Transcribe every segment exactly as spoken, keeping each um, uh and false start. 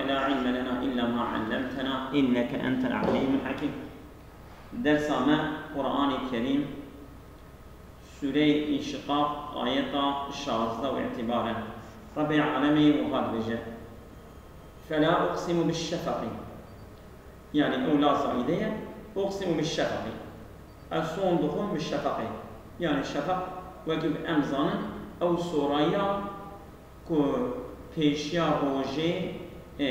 لا علم لنا إلا ما علمتنا إنك أنت العليم الحكيم. Dersa me Qur'anê Kerîm, Sûreyê Înşiqaq, ayeta şazdeh û îtîbare. Rebbê Alemê wiha dibêje: فلا أقسم بالشفق. Yanî ew la zaîde ye. أقسم بالشفق. Ez son dixwim bi şefeqê. Yanî şefeq, wekî em zanin, ew sorayiya ku pêşiya rojê, e,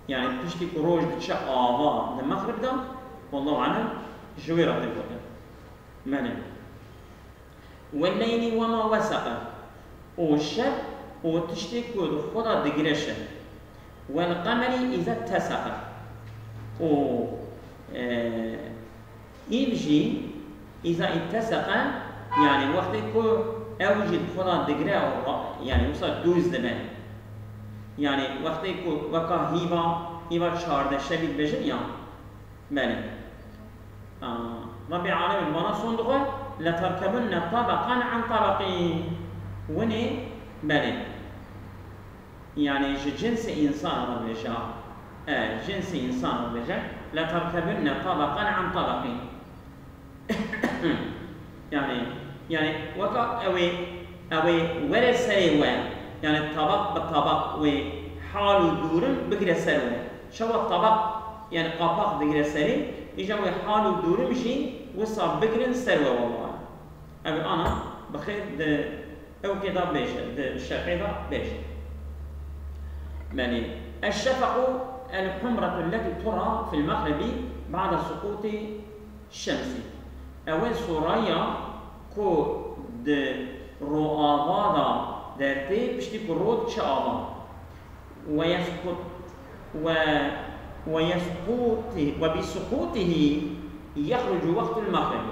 yanî piştî ku roj diçe ava di mexrib de, wallahu alem, ji wê re tê gotin. Belê. والليل وما وسق. Û şev û tiştê ku di xwe de digire şev. والقمر إذا اتسق. Û, e, Îv jî, îza îtteseqe, yanî wextê ku ew jî bi xwe de digire û ra-, yanî wisa dûz dibe. Yanî wextê ku weka hîva, hîva çardeh şevî dibêjin ya. Belê. Aa, Rebbê Alemê bi vana son dixwe, لتركبن طبقا عن طبق. Winê, belê. Yanî ji cinsê însan re dibêje, e, cinsê însan re dibêje, لتركبن طبقا عن طبق. Yanî, yanî weka ew ê, ew ê were serê we, yanî tabaq bi tabaq wê hal û dûrim bigire ser we. Çawa tabaq, yanî qapak digire serê, îja wê hal û dûrim jî wisa bigirin ser we, wallah. Ev ana bi xêr di ewkê de bêje, di şefê de bêje. Belê. الشفق الحمرة التي ترى في المغرب بعد سقوط الشمس. Ew e sorayiya ku di roava de dertê piştî ku roj diçe ava. ويسقط، و، ويسقط، وبسقوطه يخرج وقت المغرب.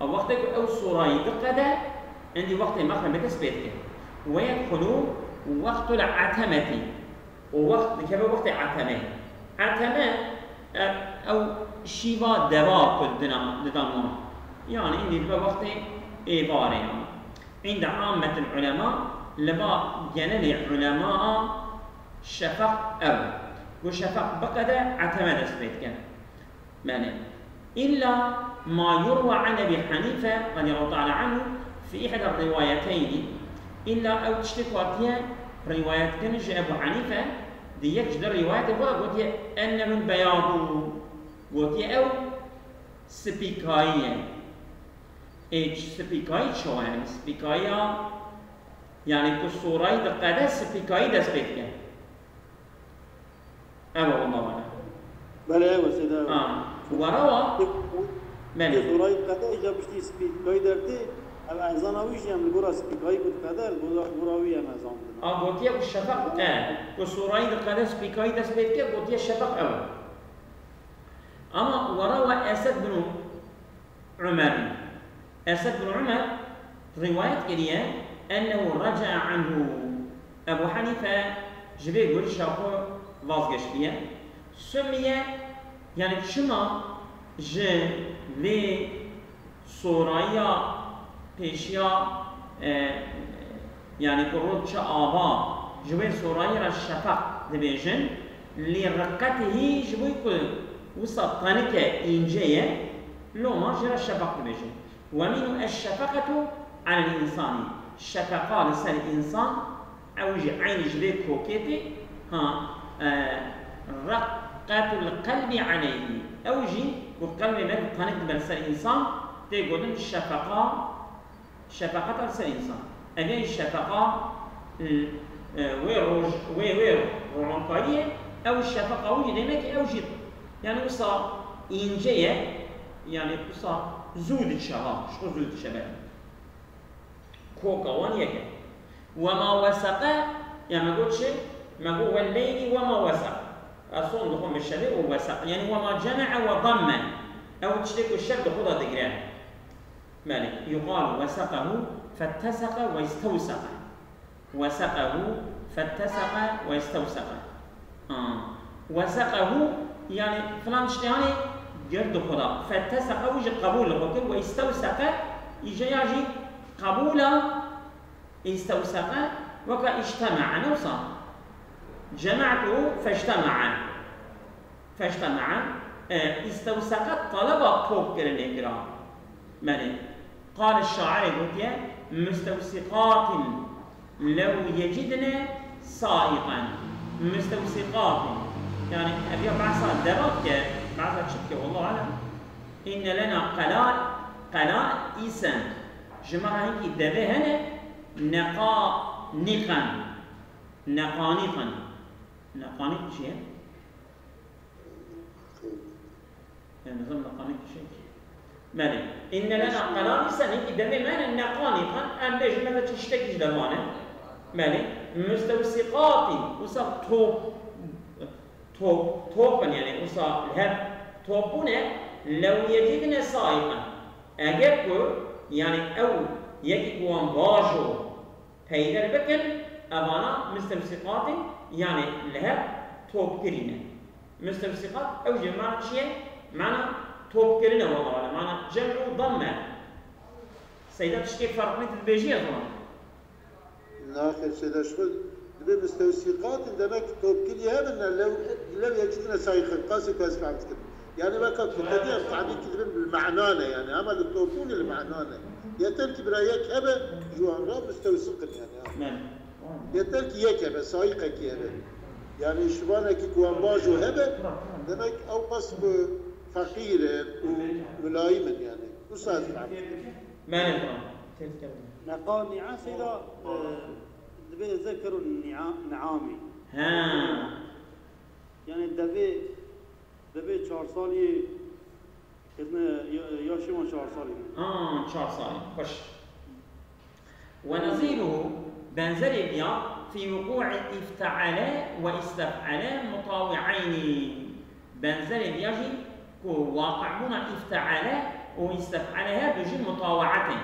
Ew wextê ku ew sorayî diqede, endî wextê mexribê dest pê dike. ويدخل وقت العتمة. Û wext dikeve wextê eteme. Eteme, e, ew şîva deva ku dina, didan wan. Yanî, îndî dibe wextê êvarê, yanî. عند عامة العلماء, li ba genelê ulemaa şefeq ew. Ku şefeq biqede, eteme dest pê dike. Belê. إلا ما يروى عن أبي حنيفة رضي الله تعالى عنه في إحدى الروايتين. Îlla ew tiştê ku hatiye rîwayetkirin ji Ebû Henîfe, di yek ji di rîwayetê xwe de gotiye, أنه البياض. Gotiye ew spîkayî ye. Ê, spîkayî çawa ye? Spîkayiya, yanî ku sorayî diqede, spîkayî dest pê dike. Ew e, wallah wele. Belê, ew e, sêde ew e. Ha, were wa? Belê. Sorayî diqede, îca piştî spîkayî dertê, ev ezana wî jî em li gora spîkayî ku diqede, li gora, gora wî em ezan didin. A, gotiye ku şefeq e, ku sorayî diqede, spîkayî dest pê dike, gotiye şefeq ew e. Ama were wa Esed bin Umer. Esed bin Umer rîwayet kiriye, أنه رجع عنه. Ebû Henîfe ji vê gurişa xwe vazgeştiye. سمي, yanî çima ji vê sorayiya pêşiya, e, yanî ku roj diçe ava, ji wê sorayî re şefeq dibêjin, لرقته, ji bo ku wisa tenik e, înce ye, loma jê re şefeq dibêjin. ومنه الشفقة على الإنسان. Şefeqa li ser însan, ew jî eynî ji vê kokê tê, ha, e, رقة القلب عليه. Ew jî ku qelbê me tenik dibe li ser însan, tê gotin şefeqa, şefeqeta li ser însan. Ev ê şefeqa, e, e, wê roj, wê, wê ronkariyê, ew şefeqa wî jî demek ew jî, yanî wisa înce ye, yanî wisa zû diçe, ha, ji xwe zû diçe ber. Koka wan yek e. وما وسق, ya me got çi? Me got والليل وما وسق. Ez son dixwim bi şevê û وسق. Yanî وما جمع وضم. Ew tiştê ku şev di xwe de digire. Belê, يقال وسقه فاتسق واستوسق. وسقه فاتسق واستوسق. Ha. وسقه, yanî filan tiştê hanê gird xwe da. فاتسق, wî jî qebûl li xwe kir. واستوسق, îja ya jî qebûla, استوسق, weka اجتمع, ne wisa. جمعته فاجتمع. فاجتمع. E, istewseqe taleba topkirinê kira. Belê. Qal şairê gotiye, "Mustewsiqatin lew yecidne saiqan." Mustewsiqatin. Yani, ev ya behsa deva dike, behsa çi dike, wallahu alem. Inne lena qela, qela îsen. Ji me re hinkî devê hene, neqanîqen. Neqanîqen. Neqanîq çi ye? Em nizam neqanîq çi ye? Belê. Inne lena qela îsen, hinkî devê me hene, neqanîqen, em bêjin mesela çi tiştekî ji devan e. Belê. Mustewsiqatî, wisa top, top, top in yani, wisa li hev top bûne, lew yecidne saiqen. Eger ku, yani ew yekî ku wan bajo peyder bikin, evana mustewsiqatî, yani li hev topkirî ne. Mustewsiqat, ew jî mana çi ye? Mana topkirine, wallahu alem. Mana cem û damme. Seyda tiştê ferqlî tu dibêjî, ez wan. Naxir, Seyda, ji xwe dibê mustewsiqatin, demek topkirî hebin, ne lew, lew yecidne saiqen, qasê ku ez fehm dikim. Yani weka ku te diyem, tabî ki dibin bi mana ne yani, ama li topûnê li mana ne. Yeter ki bira yek hebe, ji wan re mustewsiq in yani. Belê. Yeter ki yek hebe, saiqekî hebe. Yani şivanekî ku wan bajo hebe, demek ew qas ku feqîr in û milayim in yani. Wisa ez fehm dikim. Belê, tamam. Tez kevin. Neqanîa Seyda, e, dibê zekerun ni'a-, ni'amî. He. Yani devê, devê çar salî Ketine ya-, yaşê wan çar salî ne. Ha, çar salî. Xweş. Ve nezîruhu, benzerê viya, fî wuqû'i îfte'ale ve îstef'ale mutawi'eynî. Benzerê viya jî ku waqibûna îfte'ale û îstef'ale her du jî mutawaet in.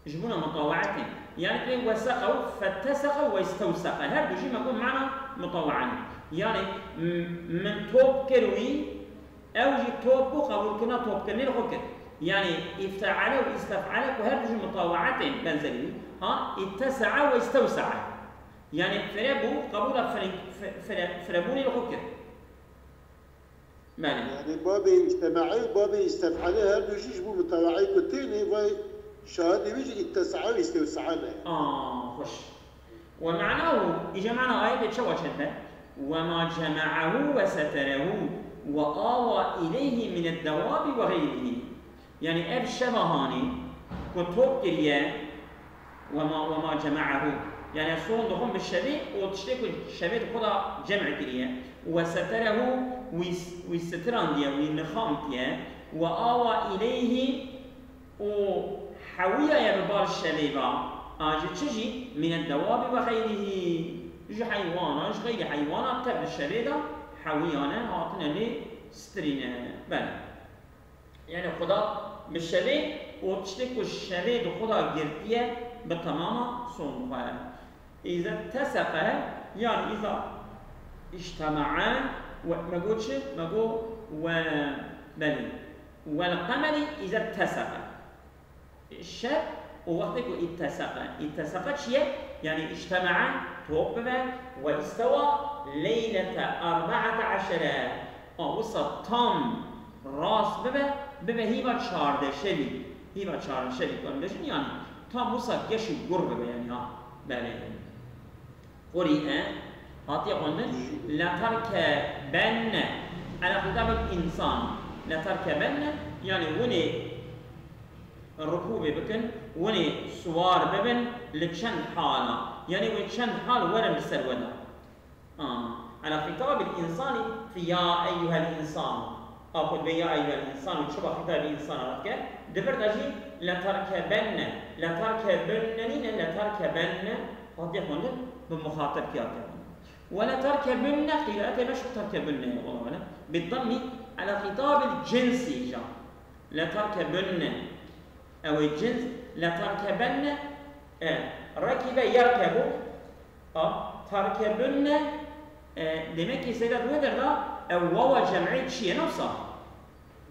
Ji bona mutawaetê. Yani ê weseqe û fetteseqe û westewseqe. Her du jî me got mana mutawae ne. Yani m-, min top kir wî, ew jî top bû, qebûlkirina topkirinê li xwe kir. Yani îfteale û îstefale ku her du jî mutawaetên benzerî wî. Ha, îttese'e û îstewse'e. Yani fire bû, qebûla fire, fi-, fire, firebûnê li xwe kir. Belê. Yani babê îctemaê û babê îstef'alê her du jî ji bo mutawa'ê ku tênê vay şahidê wî jî îttesa'a û îstewsa'a ne. Aa, xweş. Ve ma'nahu, îca mana ayetê çawa çêdibe? Ve ma cema'ahu ve seterehu ve awa ileyhi mine'd-dewabi ve gayrihi. Yani ev şeva hanî ku top kiriye, Wema, wema cema'ahu. Yani son dixwin bi şevê û tiştê ku şevê di xwe de cem kiriye. Ve seterehu, wî, wî sitirandiye, wî nixantiye. Ve awa ileyhi, û hewiyaye bi bal şevê ve. A ji çi jî? Mine'd-dewabi ve gayrihi. Ji heywana, ji xeyrî heywana tev di şevê de hewiyane, hatine lê stirîne. Belê. Yani Xuda bi şevê û tiştê ku şevê di xwe de girtiye bi temama son dixwe. Îza teseqe, yani îza îctema'a, we, me got çi? Me got we, belê. Wel qemeri îza teseqe. Şev û wextê ku îtteseqe. Îtteseqe çi ye? Yani îctema'a, top bibe, ve istewa leylete erbe'ete eşere. A, wisa tam rast bibe, bibe hîva çardeh şevî. Hîva çardeh şevî ku em bêjin yani tam wisa geş û gur bibe yani ha. Belê. Quri'e, hatiye xwendin, leterkebenne, ela xitabil insan, leterkebenne, yani winê rikûbê bikin, winê siwar bibin li çend hala, yani wê çend hal werin li ser we de. Aa, ela xitabil insani fi ya eyyuhel insan. A xwe dibê ya eyyuhel insan û çi va xitabil insana dike? Di vir de jî leterkebenne, leterkebunne nîne, leterkebenne hatiye xwendin, bi muxatebkî hatiye xwendin. Ve leterkebunne, qîraetê me şo terkebunne ye, wallahu alem. Bi dammî, ela xitabil cinsî îca. Leterkebunne. Ew ê cins, leterkebenne, e, rekibe yerkebu, a, terkebunne, e, demek ki seyda duwe derda, ew wawa cem'ê çi ye, ne wisa?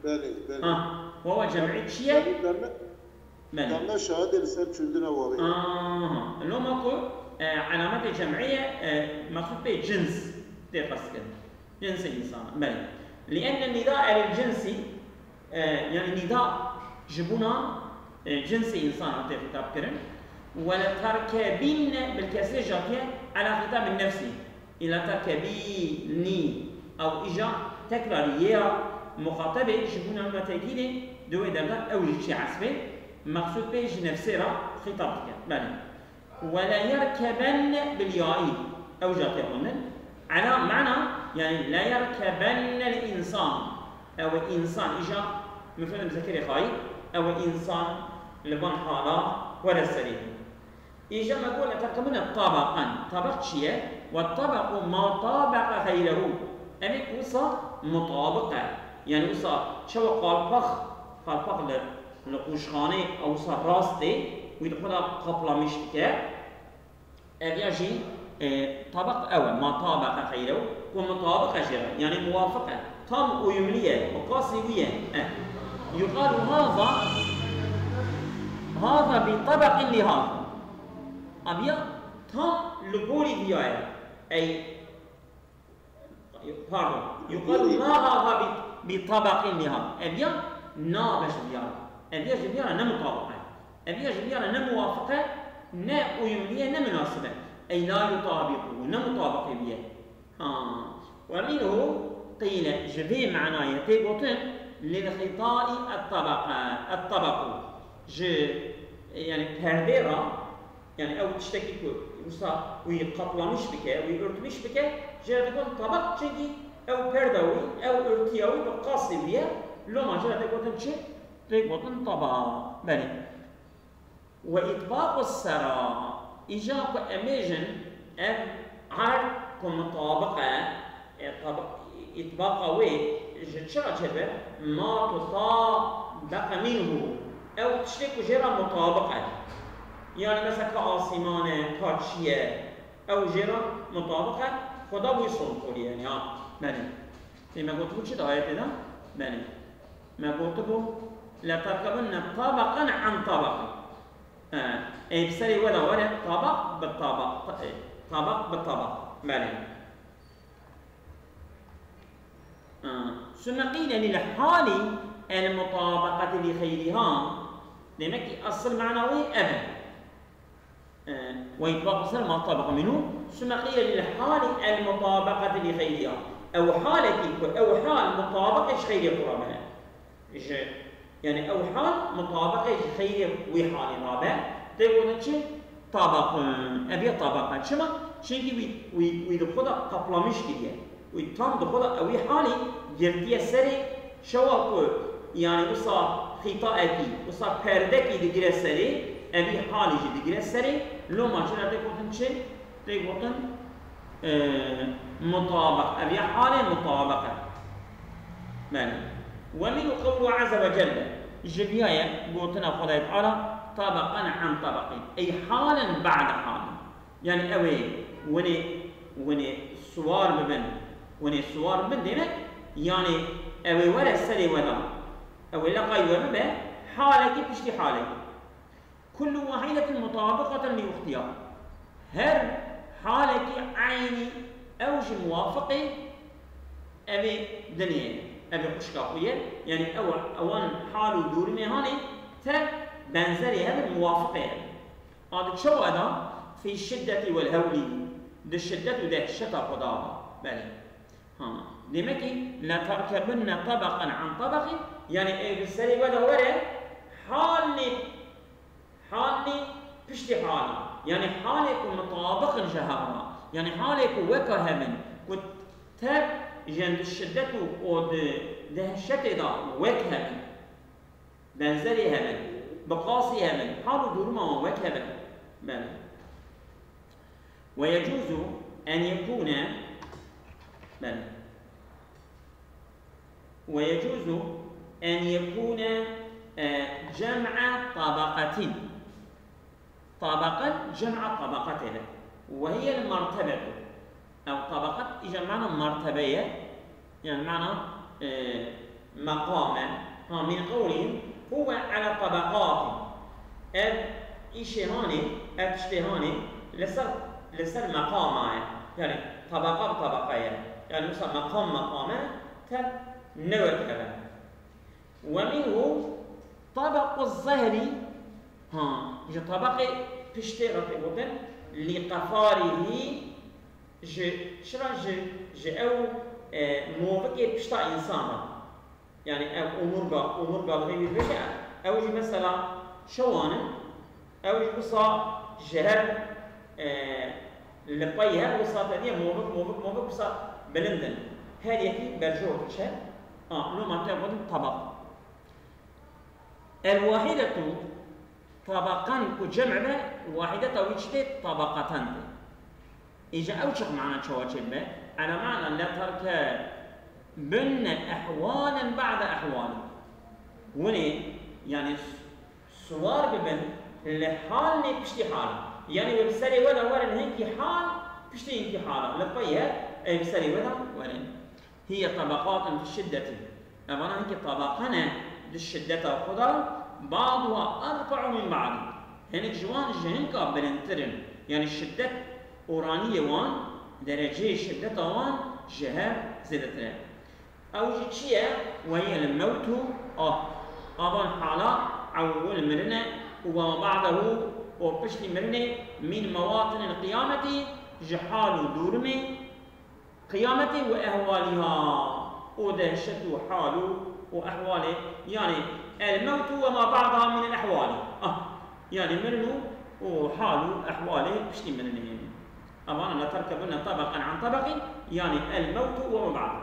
Belê, belê. Ha, wawa cem'ê çi ye? Belê, belê. Belê. Damme şahidê li ser çûndina wawê. Aha. Loma ku, e, alametê cem'î ye, e, meqsûd pê cins tê qestkirin. Cinsê însanan. Belê. Li'enne nida lil cinsî, e, yani nida ji bona, e, cinsê însanan tê xîtab kirin. Ve le terkebînne bil kesrê jatiye ala xîtabin nefsî. Îla terkebînî ew îja tekrarî yê ya muxatebê ji bona me tekîdê di wê derda ew jî çi esbê meqsûd pê ji nefsê re xîtab dike. Belê. Ve le yerkebenne bil yaî. Ew ja tê xwendin. Ela mana, yani le yerkebenne l insan. Ew însan îja mufrede muzekkerê xayî. Ew însan li van hala were serî. Îja me got le terkebune tabaqan. Tabaq çi ye? Ve tabaqu ma tabaqa xeyrehu. Ev ê wisa mutabiq e. Yani wisa çawa qalpax, qalpax li, li qûşxanê ew wisa rast tê, wî di xwe de qaplamiş dike. Ev ya jî, e, tabaq ew e. Ma tabaqa xeyrehu. Ku mutabiq e jê re. Yani muwafiq e. Tam uyumlî ye. Bi qasî wî ye. E. Yuqalu haza, haza bi tabaqin li haza. Aviya tam li gorî viya ye. Ey, pardon. Yuqalu ma haza bi, bi tabaqin li haza. Eviya nabe ji viya re. Eviya ji viya re ne mutabiq e. Eviya ji viya re ne muwafiq e, ne uyumlî ye, ne minasib e. Ey la yutabiquhu, ne mutabiqê wî ye. Ha. Ve minhu qîle, ji vê manayê tê gotin, lil xîtaî et-tabaqa, et-tabaqu. Ji, yani perdê re, yani ew tiştekî ku wisa wî qaplamiş bike, wî örtmüş bike, jê re digotin tabaq, çunkî ew perda wî, ew örtiya wî bi qasî wî ye, loma jê re tê gotin çi? Tê gotin tabaq. Belê. Ve itbaqu sera, îja ku em bêjin ev erd ku mutabiq e, e, tab-, itbaqa wê ji çi re çêbe? Ma tutabeqe minhu. Ew tiştê ku jê re mutabiq e. Yani mesela ka asîman e, ka çi ye, ew jê re mutabiq e, Xweda bûyî sonkorî yani, ha, belê. Ê me gotibû çi di ayetê de? Belê. Me gotibû, "Leterkebunne tabaqan an tabaqin." He, ê bi serê we de were tabaq bi tabaq, ta-, e, tabaq bi tabaq. Belê. Ha, sümme qîle lil hali el mutabaqati li xeyriha. Demek ki asıl mana wê ev e. Ee, ve itbaqu sera ma tabaqa minhu, sümme qîle lil hali el mutabaqati li xeyriha. Ew halekî ku ew hal mutabaqê ji xeyrê xwe re be. Ji, yani ew hal mutabaqê ji xeyrê wî halê re be. Tê gotin çi? Tabaqun. Ev ya tabaq e. Çima? Çunkî wî, wî, wî di xwe de qaplamiş kiriye. Wî tam di xwe de ewî halî girtiye serê, çawa ku, yani, wisa xîtaekî, wisa perdekî digire serê, evî halî jî digire serê, loma jê re tê gotin çi? Tê gotin, e, mutabeq. Ev ya halê mutabeq e. Belê. Ve minhu qewluhu azze ve celle. Ji viya ye gotina Xwedayê Teala, tabaqan an tabaqin. Ey halen ba'de halin. Yani ew ê winê, winê siwar bibin. Winê siwar bibin demek, yani ew ê were serê we de. Ew ê leqay we bibe, halekî piştî halekî. Kullu wahidetin mutabiqaten li uxtiha. Her halekî eynî ew ji muwafiqê ev ê dinê ye. Ev ê xwişka xwe ye. Yani ew, ewan hal û durumê hanê te benzerê hev in, muwafiqê hev in. A di çawa da? Fî şiddeti wel hewlî. Di şiddet û dehşeta xwe da ba. Belê. Ha. Demek ki, leterkebunne tabaqan an tabaqin, yani ê bi serê we de were, halê, halê piştî halî. Yani halê ku mutabiq in ji hev re. Yani halê ku weka hev in, ku tev jin di şiddet û, û di dehşetê de wek hev in. Benzerê hev in, bi qasî hev in, hal û duruma wan wek hev in. Belê. Ve yecuzu en yekûne, belê. Ve yecuzu en yekûne, e, cem'a tabaqatin. Tabaqat cem'a tabaqatê be. Ve hiyel mertebetu. Ew tabaqat îca mana mertebe ye. Yani mana, e, meqam e. Ha, min qewlihim huve ala tabaqatin. Ev îşê hanê, ev tiştê hanê, Li ser, li ser meqama ye. Yani tabaqa bi tabaqa ye. Yani mesela meqam meqam e, tev newe teve. Ve minhu tabaqu zehri, ha, ji tabaqê piştê re tê gotin, li qefarihî, ji, çira ji, ji ew, e, movikê pişta însan re. Yani ev omurga, omurga li vê wî dibêje, ew jî mesela çawan in, ew jî wisa ji hev, e, li pey hev wisa tediye movik, movik, movik wisa bilind in. Her yekî berjor diçe. A, loma te gotin tabaq. El wahidetu tabaqan ku cem be, wahideta wî çi tê? Tabaqatan tê. Îca ew çiq mana çawa çêdibe? Ela mana leterkebunne ehwalen ba'de ehwalin. Winê, yani s-, siwar bibin li halnê piştî hal. Yani wê bi serê we de werin hinkî hal, piştî hinkî hala. Li pey ye, ê bi serê we de werin. Hiye tabaqatun fi şiddeti. Evana hinkî tabaqa ne di şiddeta xwe de, ba'duha erfa'u min ba'd. Hinek ji wan ji hinka bilindtir in. Yani şiddet oraniyê wan, dereceyê şiddeta wan ji hev zêdetir e. Ew jî çi ye? Ve hiye el mewtu, ah. Avan hala ewil mirine û ve ma ba'dehu û piştî mirinê min mewatinil qiyameti ji hal û dûrimê Qiyametê û ehwaliha û dehşet û hal û, û ehwalê, yani el mewtu ve ma ba'daha min el ehwali. Ah, yani mirin û, û hal û ehwalê piştî mirinê. Evan la terkebunne tabaqan an tabaqin, yani el mewtu ve ma ba'daha.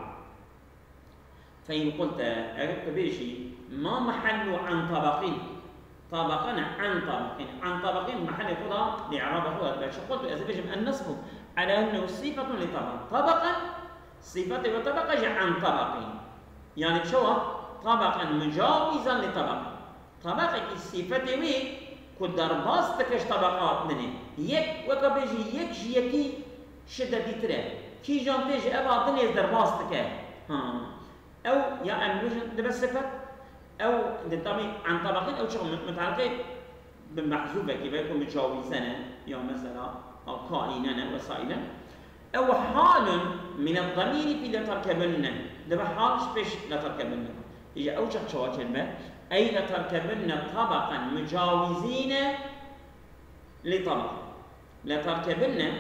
Fe in qulte, eger tu bêjî, ma mehellu an tabaqin, Tabaqan an tabaqin. An tabaqin mehelê xwe de, li i'rabê xwe de dibe. Çi qultu, ez ê bêjim, en-nesbu ala ennehu sifetun li tabaqin. Tabaqan, sifetê we tabaqa jî an tabaqin. Yani çawa? Tabaqan mucawizan li tabaqin. Tabaqekî sifetê wê ku derbas dike ji tabaqa dinê. Yek, weka bêjî, yek ji yekî şidetîtir e. Kîjan tê ji eva dinê derbas dike. Ha. Ew ya em bêjin dibe sifet, ew di tabî an tabaqin ew çi mu-, mutaliqê bi mehzûfekî be ku mucawîze ne, ya mesela, ew kaîne ne, wesaîle. Ew halun min ed-demîrî fî leterkebunne. Dibe hal ji pêş leterkebunne. Îja ew çax çawa çêdibe? Ey leterkebunne tabaqan mucawizîne li tabaq. Leterkebunne,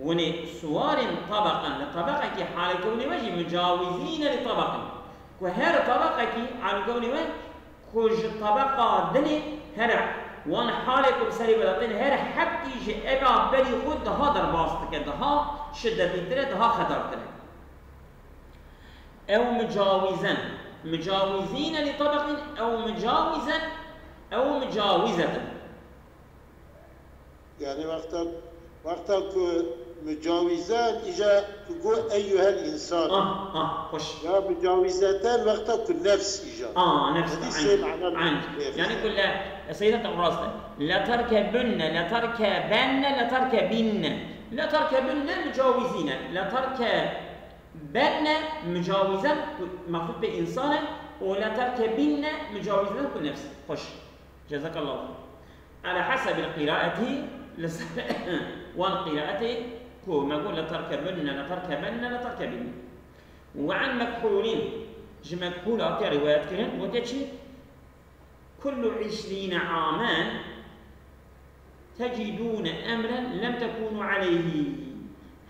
winê siwarên tabaqan, li tabaqekî halê kewnê we jî mucawizîne li tabaqin. Ku her tabaqekî halê kewnê we ku ji tabaqa dinê here wan halê ku bi serê we de tên here hebkî ji eva berî xwe daha derbas dike, daha şidetîtir e, daha xedartir e. Ew mucawîzen, mucawîzîne li tabaqin, ew mucawîzen, ew mucawîzetin. Yani wexta, wexta ku mucawîzen îja ku got eyyuhel însan. Ah, ah, xweş. Ya mucawîzeten wexta ku nefs îja. Ah, nefs, Hadi ayn, sê mana ayn. Nefs. Yani ku le, Seyda te rast e. La terkebunne, la terkebenne, la terkebinne. La terkebunne mucawîzîne. La terkebenne mucawîzen ku mexsûd pê însan e. Û la terkebinne mucawîzen ku nefs. Xweş. Cezakallahu. Ala hasebil qiraeti, li ser wan qiraetê ku me got, leterkebunne, leterkebenne, leterkebinne. Ve an mekhulin, ji mekhul hatiye rîwayet kirin, gotiye çi? Kullu işrîne amen tecidûne emren lem tekûnû aleyhî.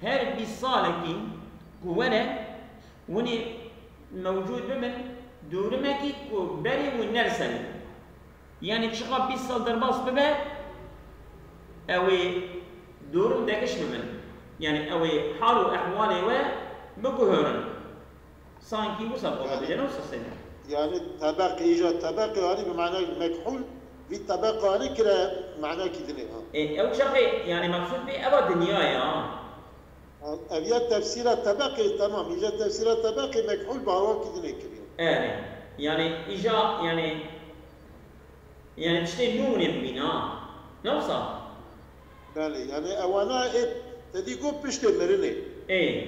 Her bîst salekî ku were, winê mewcûd bibin, dûrimekî ku berê wî nerse. Yani çiqa bîst sal derbas bibe, ew ê dûrim degiş bibin. Yani ew ê hal û ehwalê we biguherin. Sankî wisa bixwe Yani, bibêje, ne wisa sê. Yani tebeq, îja tebeq yani bi mana mekhul, vî tebeq yani kire manakî dinê ha. E, ew çaxê yani mexsûd bê eva dinya ya. Ev ya tefsîra tebeqê, temam. Îja tefsîra tebeqê mekhul bi hawakî dinê kiriye. Erê. Yani îja, yani, yani tiştê nû winê bibîna. Ne wisa? Belê, yani ewana ê te dî got piştê mirinê. Ê.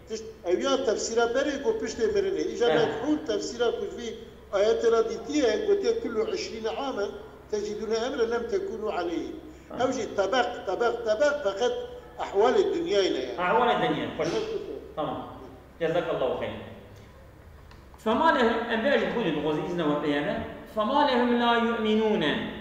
Tişt, ev ya tefsîra berê got piştê mirinê. Îja Eh. mekhul tefsîra ku vî ayetê ra dîtiye, gotiye kullu işrîne amen tecidûne emre lem tekûnû aleyhî. Ew jî tebeq, tebeq, tebeq, feqet ehwalê dinyayê ne yani. Ahwal dinya, xweş. Tamam. Cezakallahu xeyr. Fema lehum, em vê jî xwînin, dixwazî îzna we pê ye. Fema lehum la yu'minûne.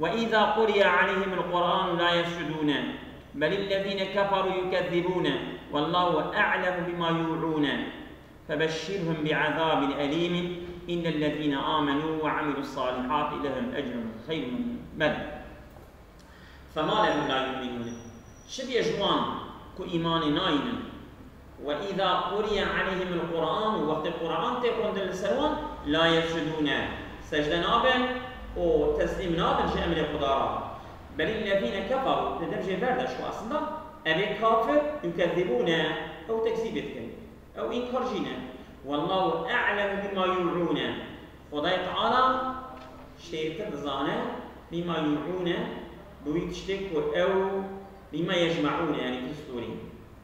Ve izâ quriye aleyhimul Qur'anu la yescudûne. Belillezîne keferû yukezzibûne. Vallahu a'lemu bima yu'ûne. Febeşşirhum bi'ezabin elîmin. İllellezîne âmenû ve amilus salihâti lehum ecrun xeyrun memnûn. Belê. Fema lehum la yu'minûne. Çi bê ji wan ku îmanê nayînin? Ve îza quriye aleyhimul Qur'an, û wextê Qur'an tê xwendin li ser wan, la yescudûne, secde nabin û teslîm nabin ji emrê Xuda re. Belillezîne keferû, li dev jê berde ji ku aslında evê kafir, yukezzibûne, ew tekzîbê dikin. Ew înkar jî ne. Wallahu a'lemu bima yu'ûne. Xwedayê Teala şêrtir dizane bima yu'ûne, bi wî tiştê ku ew, bima yecme'ûne, yani fi sudûrî.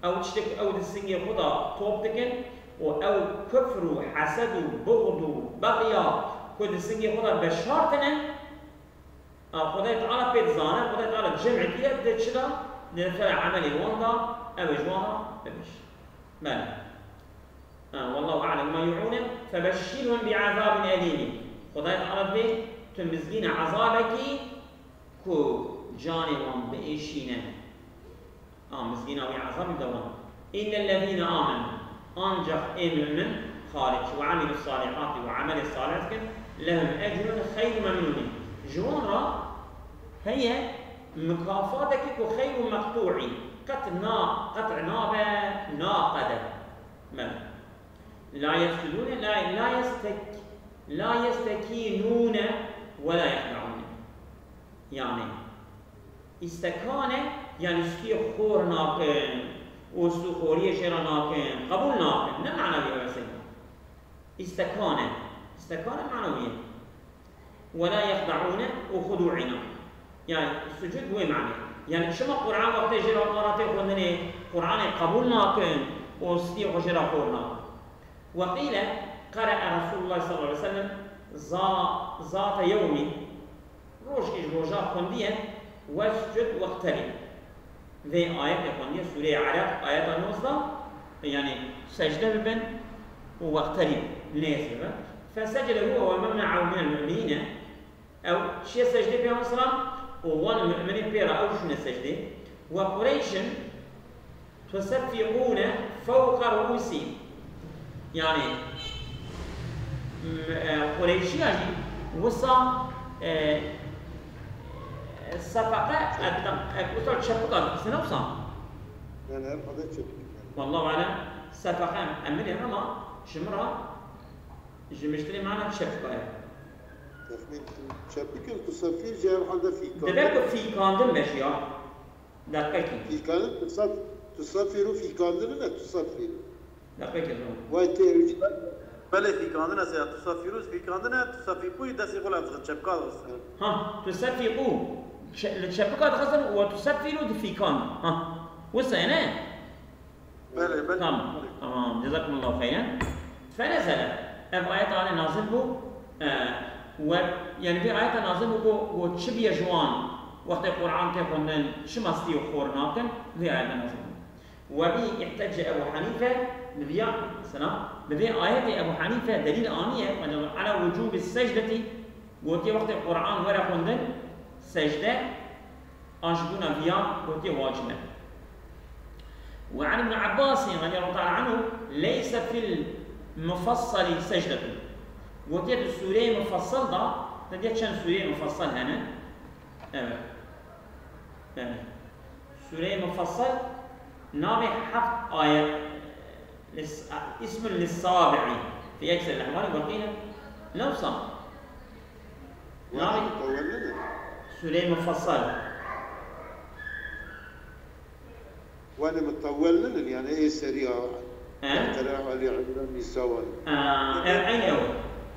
Ew tiştê ku ew di singê xwe de top dikin û ew kufr û hesed û buxd û bexya ku di singê xwe de veşartine, a, Xwedayê Teala pê dizane, Xwedayê Teala cem'ê kiriye, di çi de? Di ser emelê wan de, ew ê ji wan re bibêje. Belê. Ha, wallahu a'lem ma yu'ûne, febeşşirhum bi'ezabin elîmin. Xwedayê Teala dibê tu mizgîna ezabekî ku canê wan biêşîne. A, mizgîna wî ezabî de wan. Îllellezîne âmenû. Ancax ê mu'min xaric. Ve amilus salihati, ve emelê salih dikin. Lehum ecrun xeyrun memnûnî. Ji wan re heye mukafatekî ku xeyrun meqtû'î. Qet na, qet' nabe, naqede. Belê. La yescudûne, la, la yestek-, la yestekînûne ve la yexde'ûne. Yani, îstekane, yani stûyê xor nakin û stûxoriyê jê re nakin, qebûl nakin. Ne mana wî ew e seyda. Îstekane. Îstekane mana wî ye. Ve la yexde'ûne û xudû'î nakin. Yani, sucûd wê manê. Yani, çima Qur'an wextê jê re wan re tê xwendinê, Qur'anê qebûl nakin û stûyê xwe jê re xor nakin. Ve qîle, qere'e Resulullah sallallahu aleyhi ve sellem za-, zate yewmî, rojekî ji roja xwendiye, vescud wexterîb. Vê ayetê xwendiye, Sûreya Alaq, ayeta nozdeh, yani secde bibin û wexterîb, nêz bibin. Fesecede huve ve men me'ahu minel mu'minîne, ew çiye secdê Pêxember selam û wan mu'minên pê re ew çûne secdê. Ve Qureyşin tuseffiqûne fewqe ru'ûsî. Yani, m-, e, Qureyşiya jî wisa, e, sefeqe, e, e, wisa çepika dixistin, ne wisa? Yani her xwedê çepik. Wallahu alem, sefeqe em, em bilin ama ji min re, ji miştirê me re çepika ye. Texmîn çepik in, tuseffîr jî herhalde fîkandin. Dibe ku fîkandin be jî ya. Deqekî. Fîkandin, tusef-, tuseffîrû fîkandin e, tuseffîrû. Deqekî zor. Vay tê ew jî. Belê fîkandin e, ya tuseffîrû fîkandin e, tuseffîqû jî destê xwe lê dixin, çepika dixistin. Ha, tuseffîqû. Çe-, li çepika dixistin û tuseffîrû difîkandin. Ha. Wisa ye ne? Belê, belê. Tamam, tamam. Cezakumullahu xeyren. Fenezele. Ev ayet anê nazil bû. E, we, yani vê ayeta nazil bû ku, ku çi biye ji wan wextê Qur'an tê xwendin, çima stûyê xor nakin, vê ayeta nazil bû. Ve bî ihtecce Ebu Hanife, bi viya, selam, bi vê ayetê Ebu Hanife delîl aniye, ala wucûbi secdetî, gotiye wextê Qur'an were xwendin, secde, An ji bona viya gotiye wacib e. Ve an Ibn Abbas radiyallahu teala anhu, leyse fil mufassali secdetun. Gotiye di sûreyê mufassal da, te diye çend sûreyê mufassal hene? Evet. Evet. Sûreyê mufassal navê heft ayet. Lis-, ismun lis-sabi'i fi ekser el-ahwali ve qîle newsa. Navê Sûreyê mufassal. Wanê mutewwel ninin, yani ê serî a. He? Beqere, Ali Imran, Nîsa wan. Aa, ev eyn ew.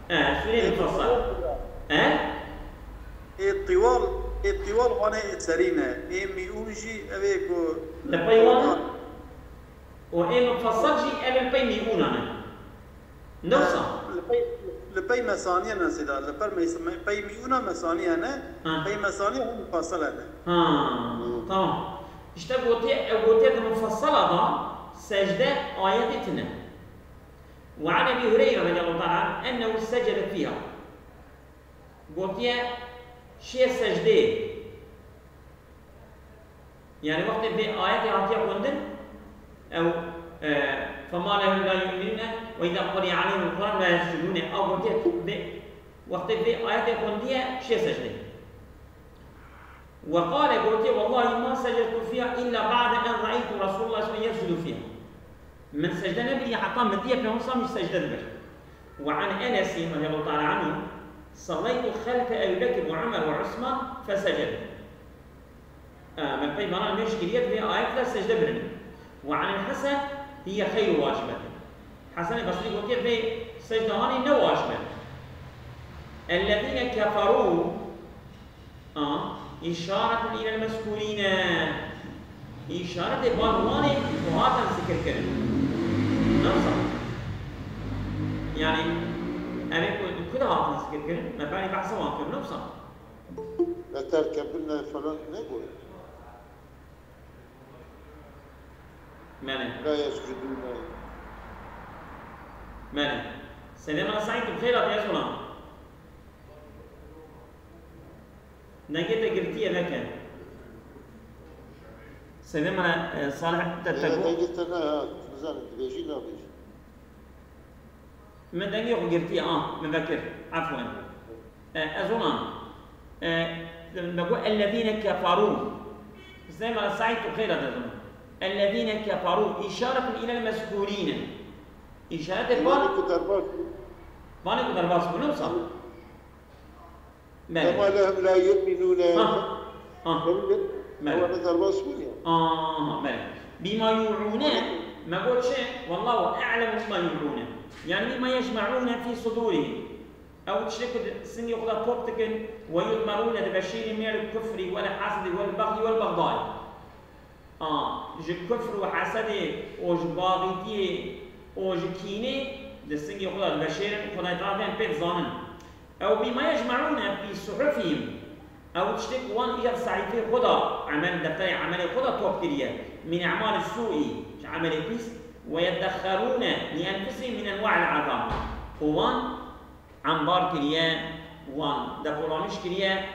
He, Sûreyê mufassal. He? Ê tiwal, ê tiwal wanê ê serî ne. Ê mîûn jî ev ê ku. Li pey wan? Û ê mufassal jî ev li pey mîûnan e. Newsa. Li pey, Li pey mesaniye ne Seyda, li per meys-, me-, pey mîûna mesaniye ne, Ha. pey mesaniye hûn mufassele ne. Ha, tamam. İşte gotiye, ew gotiye di mufassela da secde ayetê tine. Ve an Ebî Hureyre radiyallahu teala anh ennehu secede fîha. Gotiye şiye secdeyê. Yani wextê vê ayetê hatiye xwendin, ew, e, فما لهم لا يؤمنون وإذا قرئ عليهم القرآن لا يسجدون. Ew gotiye vê, wextê vê ayetê xwendiye şiye secdeyê. وقال, gotiye, والله ما سجدت فيها إلا بعد أن رأيت رسول الله صلى الله عليه وسلم يسجد فيها. Min secde nebiriye heta min diye Peyxember sallallahu aleyhi ve sellem secde dibir. وعن أنس رضي الله تعالى عنه: صليت خلف أبي بكر وعمر وعثمان فسجدوا. Min pey vana nûş kiriye, vê ayet de secde birin. وعن الحسن: هي خير واجبة. Hesenê Basrî gotiye, vê secde hanî ne wacib e. الذين كفروا, a, إشارة إلى المذكورين. Îşaretê ban wanê ku hatin zikir kirin. Ne wisa? Yani, em ê ku, ku de hatin zikir kirin, me berî behsa wan kir, ne wisa? لتركبن falan ne bu? Mene. لا يسجدون. Mene. Seydê Mela Saîd, tu xêr hatî, ez olam. Dengê te girtiye, neke. Seydê Mela, e, Salih, te, te got. Dengê te ne, ha, nizanim, dibêjî, nabêjî. Min dengê xwe girtiye, a, min vekir. Efwen. E, ez olam. E, me got, الذين كفروا. Seydê Mela Saîd, tu xêr hatî, ez olam. الذين كفروا إشارة إلى المذكورين. Îşaretê ban. Vanê ku derbas bû. Vanê ku derbas bû, ne wisa? Belê. فما لهم لا يؤمنون. Ha. Ha. Belê. Belê. Ew ne derbas bûn ya. Aha, belê. بما يوعون, me got çi? والله أعلم بما يوعون. Yani بما يجمعون في صدورهم. Ew tiştê ku di singê xwe de top dikin, ويؤمرون, diveşêrin من الكفر والحسد والبغي والبغضاء. A, ji kufr û hesedê û ji baxîtiyê û ji kînê di singê xwe de diveşêrin, Xwedayê Teala vê em pê dizanin. Ew بما يجمعون في صحفهم. Ew tiştê ku wan îcar sehîfê xwe de, emel, defterê emelê xwe de top kiriye. من أعمال السوء, ji emelê pîs. ويدخرون لأنفسهم من أنواع العذاب. Ku wan embar kiriye, wan depolanîş kiriye,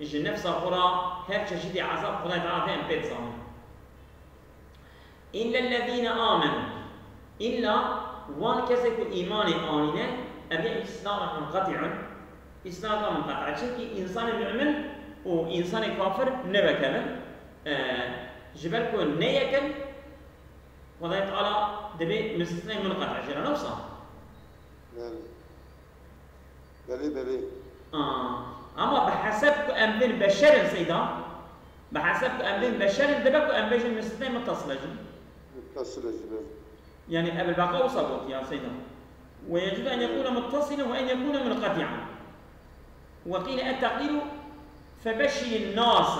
ji nefsa xwe re her çeşîdê ezab Xwedayê Teala vê em pê dizanin. إلا الذين آمنوا. Îlla wan kesê ku îmanê anîne, ev yê îslameke munqeti'un, îslameke munqeti'. Çimkî însanê mu'min û însanê kafir ne wek hev in. E, ji ber ku ne yek in, Xwedayê Teala dibê mistitnayê munqeti' jê re, ne wisa? Belê. Belê, belê. Aa, ama bi heseb ku em bên beşer in Seyda, bi heseb ku em bên beşer in, dibe ku em bêjin mistitnayê muttasil e jî. Muttasil e jî, belê. Yani Ebul Beqa wisa got ya Seyda. ويجوز أن يكون متصلا وأن يكون منقطعا. وقيل التقدير فبشر الناس.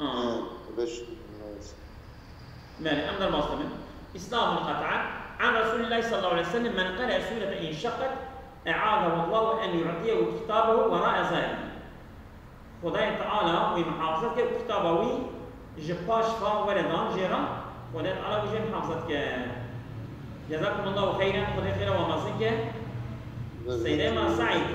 Aa. Beş. Belê, em derbas dibin. إسلام منقطعة. عن رسول الله صلى الله عليه وسلم: من قرأ سورة انشقت أعاذه الله أن يعطيه كتابه وراء ظهره. Xwedayê Teala wî muhafizet ke û kitaba wî ji paş ve were dan jê re, Xwedayê Teala wî jê muhafizet ke. جزاكم الله خيرا, Xwedê xêra we mezin ke. Seydê Mela Saîd.